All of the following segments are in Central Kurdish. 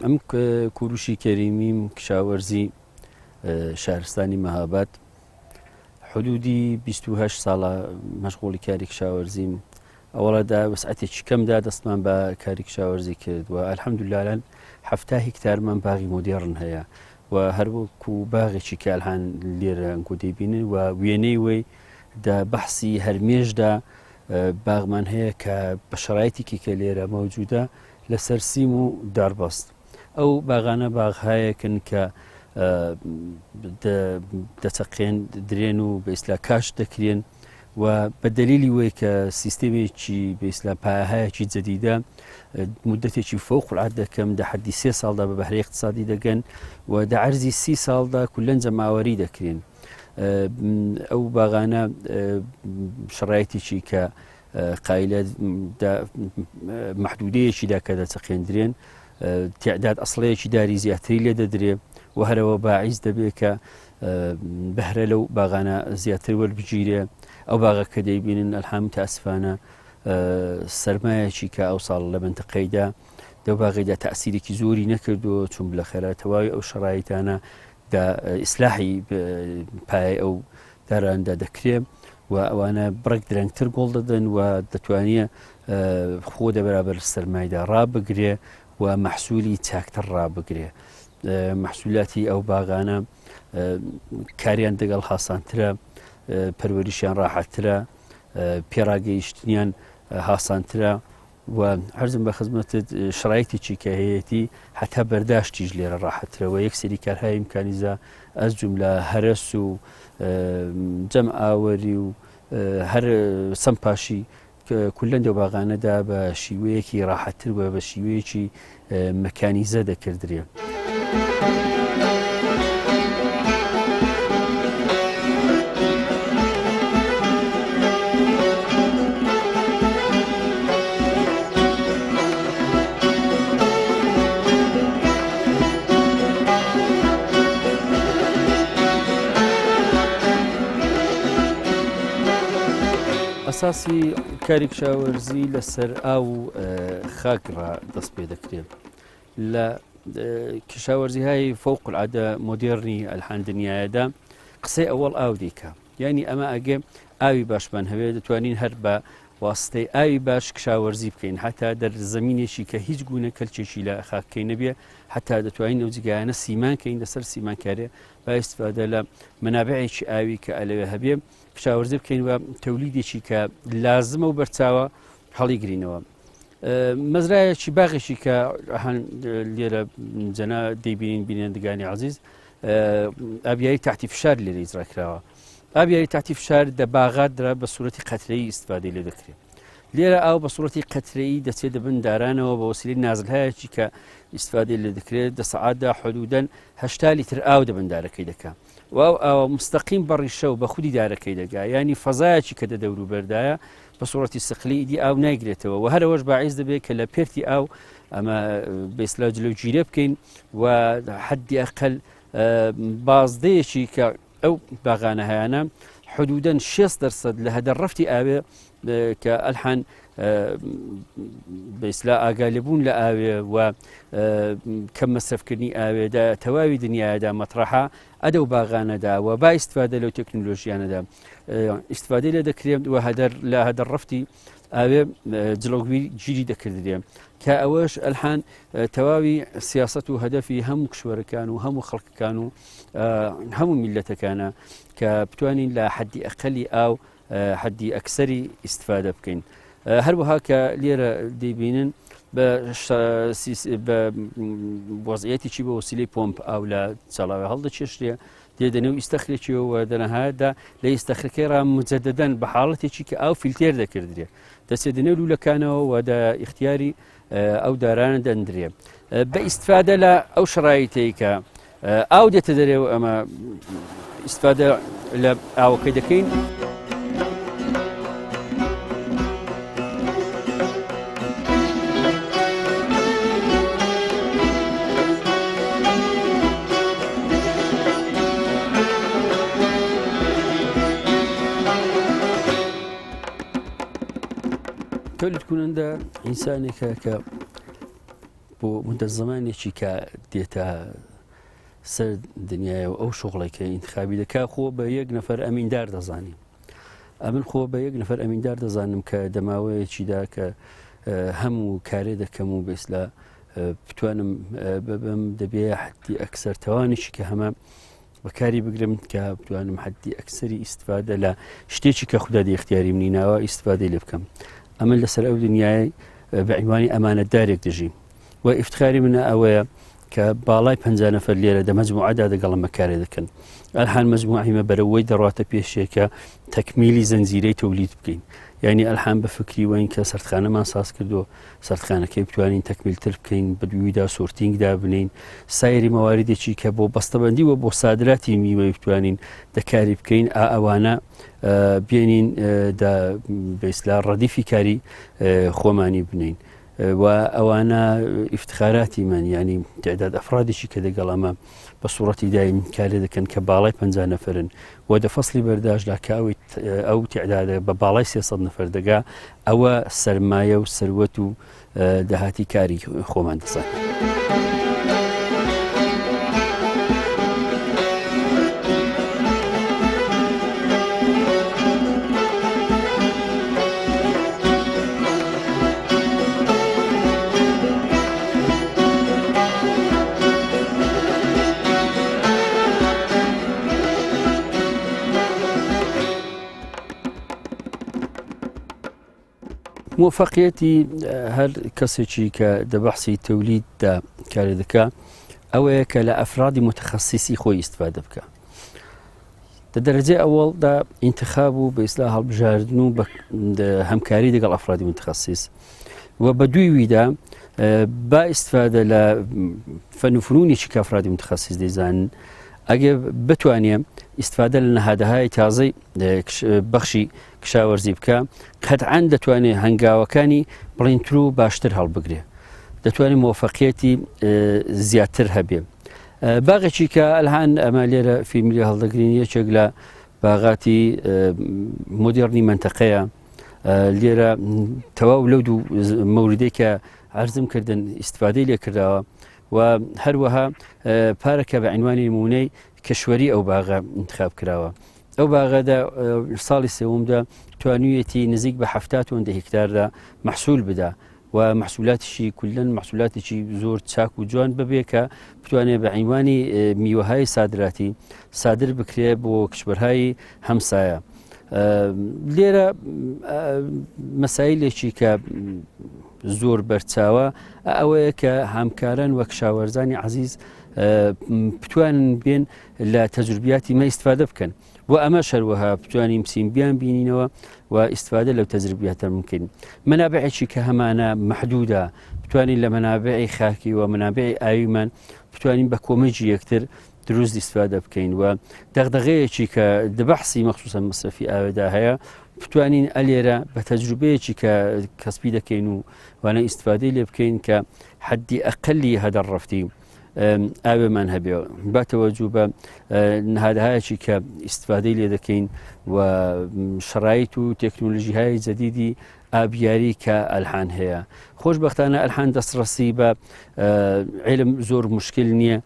ئەم کوروشی کەریمیم کشاوەرزی شارستانی مەهاباد حدودی 28 ساڵە مەشغوڵی کاری کشاوەرزیم ئەوەڵا دا وسعەتێکی کەمدا دەستمان بە کاری کشاوەرزی کرد و الحمدللە الان 70 هیکتارمان باغی مۆدێڕن هەیە و هەروەکو باغێکی کە الان لێرە ئەنگۆ دەیبینن و وێنەی وی دە بەحسی هەرمێشدا باغمان هەیە کە بە شەرایتێکی کە لێرە مەوجودە لەسەر سیم و داربەست ئەو باغانە باغهایەکن کە دەچەقێن درێن و بە ئیسلا کاش دەکرێن و بە دەلیلی وەی کە سیستێمێکی بە ئیسلا پایەهایەکی جەدیدە مدەتێکی فەوق العادە کەم دە حەدی سێ ساڵدا بە بەهرەی اقتصادی دەگەن و دە عەرزی سی ساڵدا کولەن جەماوەری دەکرێن ئەو باغانە شڕایتێکی کە قایلە محدودەیەکیدا کە دەچەقێندرێن تعداد ئەسڵەیەکی داری زیاتری لێ دەدرێ و هەرەوە باعیز دەبێت کە بەهرە لەو باغانە زیاتر وەربگیرێ ئەو باغە کە دەیبینن ئەلحام تاسفانە سەرمایەکی کە ئەو ساڵ لە منتقەیدا دەو باغیدا تاسیرێکی زۆری نەکردو چون لە خێرا تەواوی ئەو شەڕایتانە دا ئیسلاحی پای ئەو داراندا دەکرێ و ئەوانە بڕێک درەنگتر گۆڵ دەدەن و دەتوانێ خۆ دە بەرابەر سەرمایدا ڕابگرێ و مەحسولی چاکتر ڕابگرێ. مەحسولاتی ئەو باغانە کاریان دەگەڵ هاسانترە پەروەریشیان ڕاحەترە پێڕاگەیشتنیان هاسانترە و هەرزم بە خزمەتت شڕایتێکی کە هەیەتی حتا بەرداشتیش لێرە ڕاحەترەوە یەک سری کارهای میکانیزە ئەز جملە هەرەس و جەم ئاوەری و هەر سەمپاشی کولەن لەو باغانەدا بە شیوەیەکی ڕاحەتتر و بە شیوەیەکی مەکانیزە دەکردرێ. ئەساسی کاری کشاوەرزی لەسەر ئاو و خاک ڕا دەست پێ دەکرێت لە کشاوەرزی های فوق العادە مۆدێرنی ئەلحان دنیادا قسەی ئەوەڵ ئاو دیکە یعنی ئەمە ئەگێ ئاوی باشمان هەوێ دەتوانین هەر بە واسطەی ئاوی باش کشاوەرزی بکەین حتا دەر زمینێکی کە هیچ گوونە کەلچێکی لە خاکەکەی نەبێ حتا دەتوانین ئەو جگایانە سیمان کەین لەسەر سیمانکارێ با ئیسفادە لە منابعێکی ئاوی کە ئەلەوێ هەبێ کشاوەرزی بکەین و تەولیدێکی کە لازمە و بەرچاوە هەڵیگرینەوە. مەزرایەکی باغێکی کە لێرە جەنا دەیبینین بینەندگانی عزیز ئابیایی تحتی فشار لێرە ئیجرا کراوە ئابیایی تحتی فشار دە باغات درا بە سوورەتی قەترەی ئیسفادەی لێ دەکرێت لێرە ئاو بە سوورەتی قەترەی دەچێت دەبن دارانەوە بە وەسیلی نازلهایەکی کە ئیسفادەی لێ دەکرێت دە سەعاتدا حدودەن هەشتا لیتر ئاو دەبن دارەکەی دەکا و ئەو ئاوە مستەقیم بە ڕیشە و بە خودی دارەکەی دەگا یانی فەزایەکی کە دە دەوروبەردایە بە سوڕەتی سقلی ئیدی ئاو نایگرێتەوە و هەرەوەش باعیز دەبێت کە لە پێرتی ئاو ئەمە بێسلا جلو گیرە بکەین و حەدی ئەقل بازدەیەکی کە ئەو باغانە هەیانە حدودەن 6 دەرسەد لە هەدەر ڕفتی ئاوێ کە ئەلحان بەئیسلا ئاگالێبوون لە ئاوێ و کەم مەسرەفکردنی ئاوێدا تەواوی دنیادا مەترەحە ئەدە و باغانەدا و با ئیسفادە لەو تەکنولۆژیانەدا ئیسفادەی لێ دەکرێت و هەدەر لە هەدەر ڕفتی ئاوێ جڵەوگیری گیری دەکردرێ کە ئەوەش ئەلحان تەواوی سیاست و هەدەفی هەموو کشوەرەکان و هەموو خەڵکەکان و هەموو میلەتەکانە کە بتوانین لە حەدی ئەقەلی ئاو حەدی ئەکسەری ئیستفادە بکەین هەروەها کە لێرە دەیبینن بە وەزعەتێکی بە وسیلەی پۆمپ ئاو لە چاڵاوێ هەڵدەچێشرێ دێدە نێو ئیستەخرێکیەوە دەنەهایەتدا لە ئیستەخرەکەی ڕا مجەدەدەن بە حاڵەتێکی کە ئاو فیلتێر دەکردرێ دەچێت نێو لولەکانەوە و دە ئیختیاری ئەو دارانە دەندرێ بە ئیسفادە لە ئەو شڕایتەی کە ئاو دێتە دەرێ و ئەمە ئیسفادە لە ئاوەکەی دەکەین. تولید کنندە ئینسانێکە کە بۆ مدە زمانێکی کە دێتە سەر دنیاە و ئەو شغڵێک کە ئینتخابی دەکا خۆ بە یەک نەفەر ئەمیندار دەزانی ئەمن خۆ بە یەک نەفەر ئەمیندار دەزانم کە دەماوەیەکیدا کە هەموو کارێ دەکەم و بێسلا بتوانم ببم دەبێ حدی ئەکسەر تەوانێکی کە هەمە بەکاری بگرم کە بتوانم حدی ئەکسەری ئیسفادە لە شتێکی کە خوددا دی اختیاری منی ناوە ئیسفادەی لێ بکەم ئەمن لەسەر ئەو دنیای بە عیوانی ئەمانەتدارێک دەژیم و ئیفتخاری منە ئەوەیە کە باڵای پ نەفەر لێرە دە مەجموعەدا دەگەڵم مەکارێ دەکەن ئەلحان مەجموعیمە بەرەوەی دەڕاتە پێشێکە تەکمیلی زنجیرەی تەولید بکەین یعنی ئەلحان بە فکری وین کە سەردخانەمان ساز کردو سەردخانەکەی بتوانین تەکمیلتر بکەین بەدوویدا sorting دابنین سایری مەواردێکی کە بۆ بەستەبندی و بۆ سادراتی میوەی بتوانین دەکاری بکەین ئا ئەوانە بێنین بەسلا ڕەدیفی کاری خۆمانی بنین و ئەوانە ئیفتخاراتی من ینی تعداد ئەفرادێکی کە دەگەڵ ئەمە بە سوڕەتی دایم کارێ دەکەن کە باڵای پ نەفرن و دە فەصلی بەرداشدا کە ئەوی ئەو تعدادە بە باڵای 300 نەفەر دەگا ئەوە سەرمایە و سەروەت و داهاتی کاری خۆمان دەزانین. موفقیەتی هەر کەسێکی کە دە بەحسی تەولیددا کارێ دەکا ئەوەیە کە لە ئەفرادی متخصیسی خۆی ئیستفادە بکە دە دەرەجەی ئەوەڵدا ئینتخاب و بە ئیسلا هەڵبژاردن و هەمکاری دەگەڵ ئەفرادی متخصیس و بە دوی ویدا با ئیسفادە لە فەن و فنونێکی کە ئەفرادی متخصیس دەیزانن ئەگەر بتوانێ ئیسفادە لە نەهادەهای تازەی بەخشی کشاوەرزی بکە قەتعەن دەتوانێت هەنگاوەکانی بڵینتر و باشتر هەڵبگرێ دەتوانێت مۆفەقیەتی زیاتر هەبێ باغێکی کە ئەلهان ئەمە لێرە فیلمی هەڵدەگرین یەکێک لە باغاتی مۆدێرنی منتەقەیە لێرە تەواو لەو دوو مەوردەی کە عرضم کردن ئیسفادەی لێ کراوە و هەروەها پارەکە بە عنوانی نمونەی کەشوەری ئەو باغە انتخاب کراوە ئەو باغەدا ساڵی سێومدا توانیویەتی نزیک بە ه تۆن دە هکتاردا محسوول بدا و مەحسولاتیشی کولەن مەحسولاتێکی زۆر چاک و جوان ببێ کە بتوانێت بە عیوانی میوەهای سادراتی سادر بکرێ بۆ کشبەرهایی هەمسایە. لێرە مەسایلێکی کە زۆر بەرچاوە ئەوەیە کە هامکاران وەک شاوەرزانی عزیز بتوانن بێن لە تەجروبیاتی مە ئیسفادە بکەن. و ئەمەش هەروەها بتوانین بچین بیان بینینەوە و ئیسفادە لەو تەجربیاتە بکەین منابعێکی کە هەمانە محدودە بتوانین لە منابعی خاکی و منابعی ئاویمان بتوانین بە کۆمەجی یەکتر دروست ئیسفادە بکەین و دەغدەغەیەکی کە دەبەحسی مەخصوصە مەسرەفی ئاوێدا هەیە بتوانین ئەلێرە بە تەجروبەیەکی کە کەسپی دەکەین و وانە ئیسفادەی لێ بکەین کە حەدی ئەقلی هەدەر ڕفتی ئاوێمان هەبێ با تەوەجوو بە نهادهایەکی کە ئیسفادەی لێ دەکەین و شرایط و تەکنۆلژیهای جدیدی ئابیاری کە ئەلحان هەیە خۆشببختانە ئەلحان دەستڕەسی بە علم زۆر مشکل نییە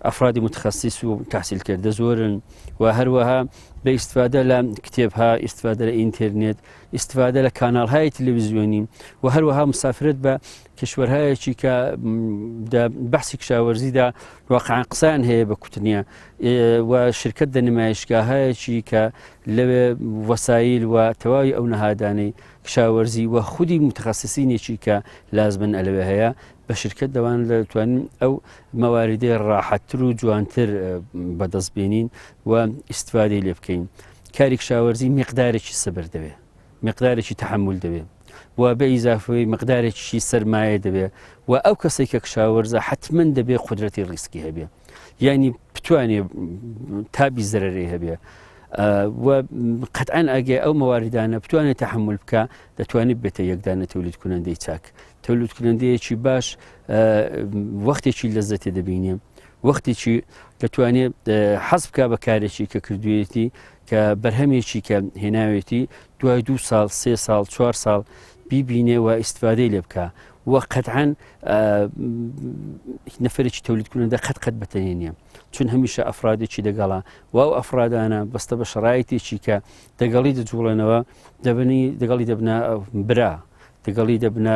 ئەفرادی متخصص و تحصیل کردە زۆرن و هەروەها بە ئیسفادە لە کتێبها ئیسفادە لە ئینتەرنێت ئیسفادە لە کاناڵهای تلویزیۆنی و هەروەها مسافرت بە کیشوەرهایەکی کە دە بەحسی کشاوەرزیدا واقعا قسەیان هەیە بە کوتنیە و شرکت دە نمایشگاهایەکی کە لەوێ وەسایل و تەواوی ئەو نەهادانەی کشاوەرزی و خودی متخصصینێکی کە لازمن ئەلەوێ هەیە بە شرکت دەوان لە توانین ئەو مەواردەی ڕاحەتتر و جوانتر بەدەست بێنین و ئیسفادەی لێ بکەین کاری کشاوەرزی مقدارێکی سەبر دەوێ مقدارێکی تحمل دەوێ. و بە ئیزافەی مقدارێکیشی سەرمایە دەبێ و ئەو کەسێک کە کشاوەرزە حتمما دەبێ قدرەتی ڕیسکی هەبێ یعنی بتوانێ تابی زەرەرەی هەبێ و قەتعەن ئەگێ ئەو مەواردانە بتوانێت تحمل بکە دەتوانێت بێتە یەکدانە تولید کنەندەی چاک تولید کنەندەیەکی باش وەختێکی لەزەتێ دەبینێ وەختێکی دەتوانێت حەز بکە بە کارێکی کە کردوێتی کە بەرهەمێکی کە هێناوێتی دوای دو ساڵ سێ ساڵ چوار ساڵ بیبینێ و ئیسفادەی لێ بکە و قەتعەن نەفرێکی تەولید کنەندە قەت قەت بەتەنێ نییە چون هەمیشە ئەفرادێکی دەگەڵا و ئەو ئەفرادانە بەستە بە شەرایتێکی کە دەگەڵی دەجوڵێنەوە دەبنی دەگەڵی دەبنە برا دەگەڵی دەبنە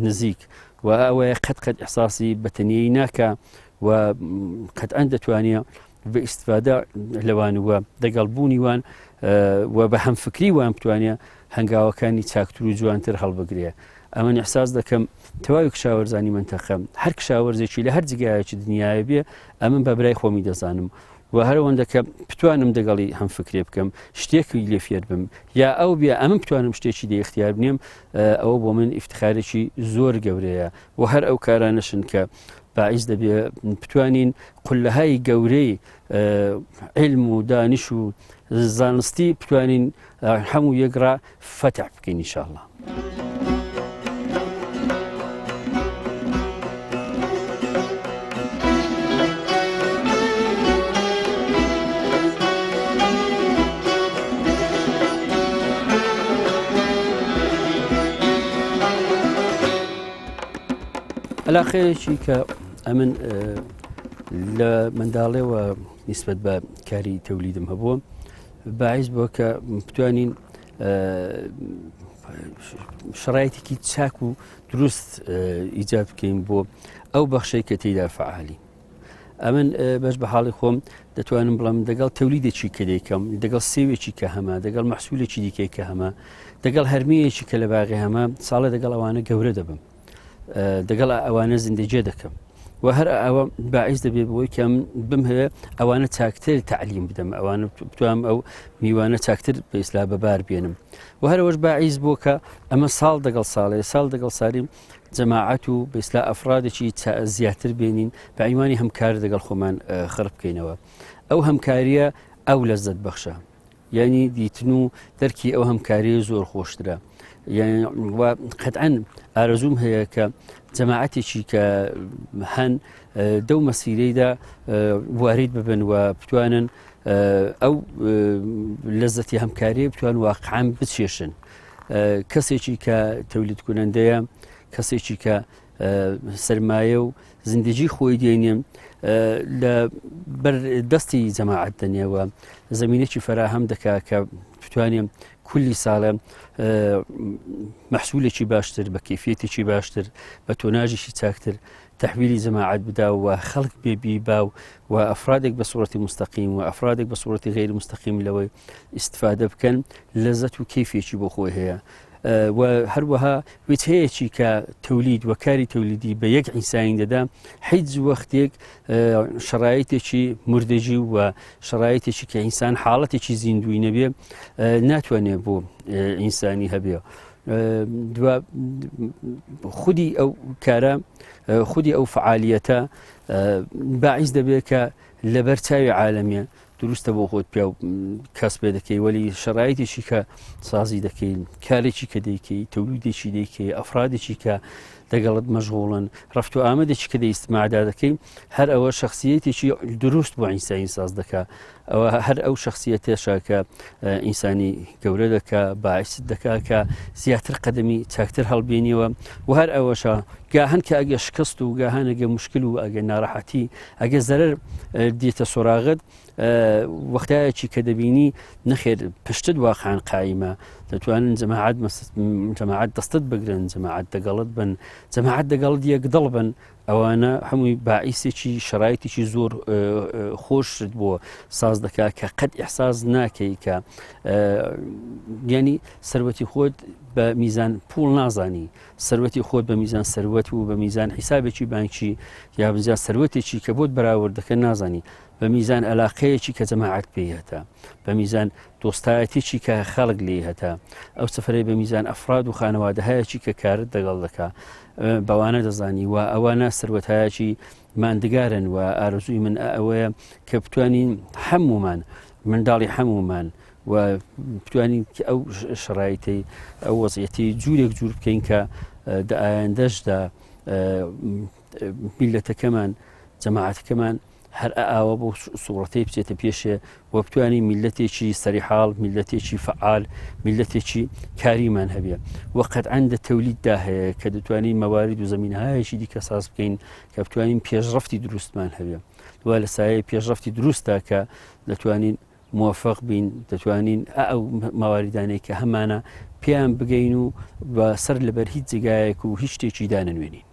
نزیک و ئەوەیە قەت قەت ئەحساسی بەتەنیی ناکە و قەتئەن دەتوانێت بە ئیسفادە لەوان و دەگەڵ بوونی وان و بە هەمفکری وان بتوانێت هەنگاوەکانی چاکتر و جوانتر هەڵبگرێ ئەمن ئیحساس دەکەم تەواوی کشاوەرزانی مەنتەقە هەر کشاوەرزێکی لە هەر جگایەکی دنیاە بێ ئەمن بە برای خۆمی دەزانم و هەرەوەندە کە بتوانم دەگەڵی هەم فکرێ بکەم شتێکی لێ فێر بم یا ئەو بێ ئەمن بتوانم شتێکی لێ اختیار بنێم ئەوە بۆ من ئیفتخارێکی زۆر گەورەیە و هەر ئەو کارانەشن کە باعیس دەبێ بتوانین قولەهای گەورەی علم و دانش و زانستی بتوانین هەموو یەکڕا فەتح بکەین ئینشاءاللە. علاقەیەکی کە ئەمن لە منداڵێەوە نیسبەت بە کاری تەولیدم هەبووە باعیس بووە کە بتوانین شڕایتێکی چاک و دروست ئیجاد بکەین بۆ ئەو بەخشەی کە تێدا فعالی ئەمن بەش بە حاڵی خۆم دەتوانم بڵم دەگەڵ تەولیدێکی کە دەیکەم دەگەڵ سێوێکی کە هەمە دەگەڵ مەحسولێکی دیکەی کە هەمە دەگەڵ هەرمیەکی کە لە باغی هەمە ساڵێ دەگەڵ ئەوانە گەورە دەبم دەگەڵ ئەوانە زیندەجێ دەکەم و هەر ئەوە باعیس دەبێت بۆی کە بمهەوێ ئەوانە چاکتر تعلیم بدەم ئەوانە بتوانم ئەو میوانە چاکتر بە ئیسلا بەبار بێنم و هەرەوەش باعیس بووە کە ئەمە ساڵ دەگەڵ ساڵێ ساڵ دەگەڵ ساریم جەماعەت و بەسلا ئەفرادێکی زیاتر بێنین بە عیوانی هەمکار دەگەڵ خۆمان خڕ بکەینەوە ئەو هەمکاریە ئەو لەزەت بەخشە یانی دیتن و دەرکی ئەو هەمکاریە زۆر خۆشترە قەتعەن ئارەزوم هەیە کە جەماعەتێکی کە هەن دەو مەسیرەیدا وارید ببن و بتوانن ئەو لەزەتی هەمکاری بتوان واقعان بچێشن کەسێکی کە تەولید کنەندەیە کەسێکی کە سەرمایە و زیندگی خۆی دێنێ لە بەر دەستی جەماعەت دەنێوە زمینێکی فەراهەم دەکا کە بتوانێ کولی ساڵە مەحسولێکی باشتر بە کەفیەتێکی باشتر بە تۆناژێکی چاکتر تحویلی جەماعەت بدا و خەڵک بێبی باو و ئەفرادێک بە سوورەتی مستەقیم و ئەفرادێک بە سوورەتی غیر مستەقیم لەوەی ئیسفادە بکەن لەزەت و کەیفێکی بۆ خۆی هەیە و هەروەها وتەیەکی کە تەولید و کاری تەولیدی بە یەک ئینسانی دەدا هیچ وەختێک شەرایتێکی مردەجی و شەرایتێکی کە ئینسان حاڵەتێکی زیندوی نەبێ ناتوانێت بۆ ئینسانی هەبێ خودی ئەو کارە خودی ئەو فعالیەتە باعیز دەبێت کە لەبەر چاوی عالەمیە دروستە بۆ خۆت پیا کەس پێ دەکەی وەلی شەرایتێکی کە سازی دەکەین کارێکی کە دەیکەی تەولیدێکی دەیکەی ئەفرادێکی کە دەگەڵت مەشغوڵن ڕفت و ئامدێکی کە دەیستمادا دەکەی هەر ئەوە شخصیەتێکی دروست بۆ ئینسانی ساز دەکا ئەوە هەر ئەو شخصیەتێشە کە ئینسانی گەورە دەکا باعیست دەکا کە زیاتر قەدەمی چاکتر هەڵبێنیەوە و هەر ئەوەشە گاهەن کە ئەگە شکست و گاهەن ئەگە مشکل و ئەگە ناڕەحەتی ئەگە زەرەر دێتە سۆراغت وەختایەکی کە دەبینی نەخێر پشتت واقعان قایمە دەتوانن جەماعەت جەماعەت دەستت بگرن جەماعەت دەگەڵت بن جەماعەت دەگەڵت یەک دڵ بن. ئەوانە هەمووی باعیسێکی شەرایتێکی زۆر خۆشت بۆ ساز دەکا کە قەت ئیحساس ناکەی کە ینی سەروەتی خۆت بە میزان پوڵ نازانی سەروەتی خۆت بە میزان سەروەت و بە میزان حیسابێکی بانکی یا بزیان سەروەتێکی کە بۆت بەراورد دەکەن نازانی بە میزان ئەلاقەیەکی کە جەماعەت پێی هەتە بە میزان دۆستایەتێکی کە خەڵک لێی هەتە ئەو سەفەرەی بە میزان ئەفراد و خانەوادەهایەکی کە کارت دەگەڵ دەکا بەوانە دەزانی و ئەوانە سەروەتایەکی ماندگارن و ئارزووی من ئەوەیە کە بتوانین هەمومان منداڵی هەمومان و بتوانین ئەو شڕایتەی ئەو وەزیەتی جوورێک جوور بکەین کە دە ئایندەشدا میلەتەکەمان جەماعەتەکەمان هەر ئاوا بۆ سوڕەتەی بچێتە پێشێ و بتوانین میلەتێکی سەریحاڵ میلەتێکی فعال میلەتێکی کاریمان هەبێ و قەتعەن دە تەولیددا هەیە کە دەتوانین مەوارد و زمینهایەکی دیکە ساز بکەین کە بتوانین پێشڕفتی دروستمان هەبێ و لە سایەی پێشڕفتی دروستە کە دەتوانین موفق بین دەتوانین ئەو مەواریدانەی کە هەمانە پێیان بگەین و بە سەر لەبەر هیچ جێگایەک و هیچ شتێکی دانەنوێنین.